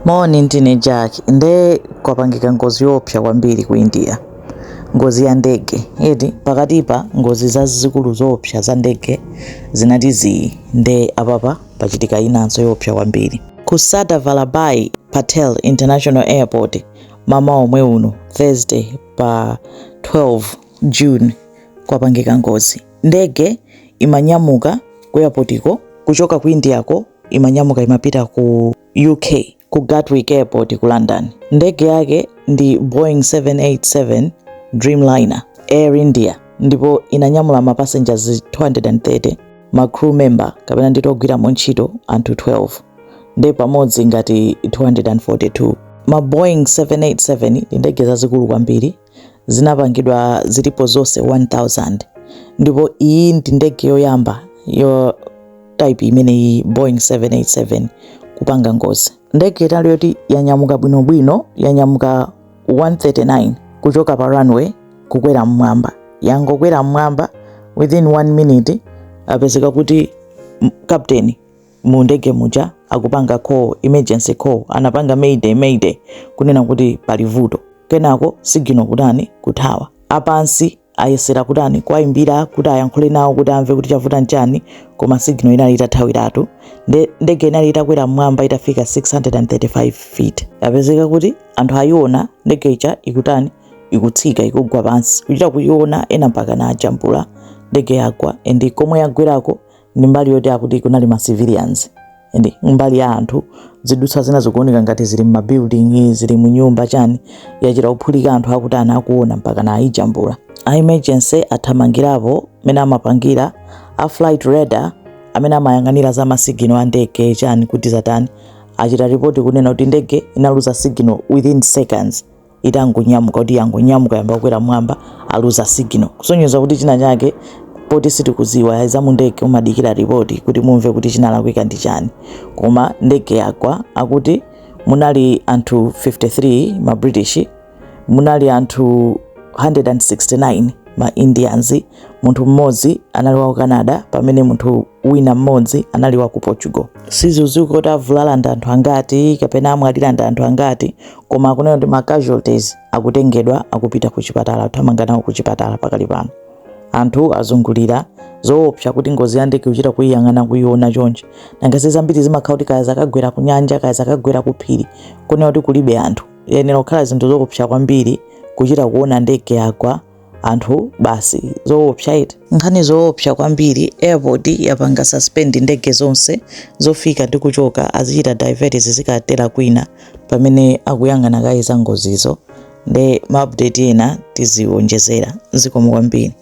Moni, ndine Jack. Nde kwapangika ngozi yoopsa kwambiri ku India, ngozi ya ndege eti. Pakatipa ngozi zazikulu zoopsa za ndege zinati zii, nde apapa pachitika inanso yoopsa kwambiri ku Sardar Vallabhbhai Patel International Airport mama omwe uno, Thursday pa 12 June. Kwapangika ngozi, ndege imanyamuka ku airportiko kuchoka ku Indiako, imanyamuka imapita ku UK, ku Gatwick Airport ku London. Ndege yake ndi Boeing 787 Dreamliner, Air India, ndipo inanyamula ma passengers 230, ma crew member kapena nditi ogwiramo ntchito anthu 12, nde pamodzi ngati 242. Ma Boeing 787 ndi ndege zazikulu kwambiri, zinapangidwa zilipo zonse 1000, ndipo iyi ndi ndege yoyamba yo type imeneyi, Boeing 787, kupanga ngozi. Ndege inali yoti yanyamuka bwinobwino, yanyamuka 139 kuchoka pa runway kukwera mmwamba. Yangokwera mmwamba, within 1 minute apezeka kuti captain mu ndege muja akupanga call, emergency call, anapanga "Mayday, mayday", kunena kuti pali vuto. Kenako signal kutani? Kuthawa. Apansi ayesera kutani? Kuwayimbira kuti ayankhule nawo kuti amve kuti chavuta nchani, koma signal inali itathawiratu. Ndege inali itakwera mmwamba, itafika 635 feet. Yapezeka kuti anthu ayiona ndege ija ikutani? Ikutsika, ikugwa pansi, kuchita kuiona ena mpaka na ajambula. Ndege yagwa, and komwe yagwerako ndi mbali yoti akuti kunali ma civilians, and mbali ya anthu, zidutswa zina zikuoneka ngati zili mma building, zili mu nyumba chani. Yachita kuphulika, anthu akutani? Akuona, mpaka na ayijambula. A emergency athamangirapo mene amapangira a flight radar amene amayang'anira za ma signal a ndege chani kuti zatani, achita ripoti kunena kuti ndege inaluza signal within seconds itangonyamuka, kuti yangonyamuka yamba kukwera mwamba, aluza signal, kusonyeza kuti china chake poti sitikuziwa za mu ndege, umadikira ripoti kuti mumve kuti chinalakwika ndi chani. Koma ndege yagwa, akuti munali anthu 53 ma British, munali anthu 169 ma Indians, munthu mmodzi anali wa ku Canada, pamene munthu wina mmodzi anali wa ku Portugal. Sizidziwika kuti avulala ndi anthu angati kapena amwalira ndi anthu angati, koma akunena kuti ma casualties akutengedwa, akupita ku chipatala, kuthamanga nawo ku chipatala. Pakali pano anthu azungulira. Zoopsa kuti ngozi ya ndege kuchita kuiyang'ana, kuiona chonchi. Nanga si zambiri zimakhala kuti kaya zakagwera ku nyanja, kaya zakagwera ku phiri, kunena kuti kulibe anthu. Yenera kukhala zinthu zoopsa kwambiri kuchita kuona ndege yagwa, anthu basi. Zoopsa iti, nkhani zoopsa kwambiri. Airport yapanga suspend ndege zonse zofika ndi kuchoka, azichita divert, zizikatera kwina pamene akuyang'ana kaye za ngozizo. Nde ma update ena tiziwonjezera. Zikomo kwambiri.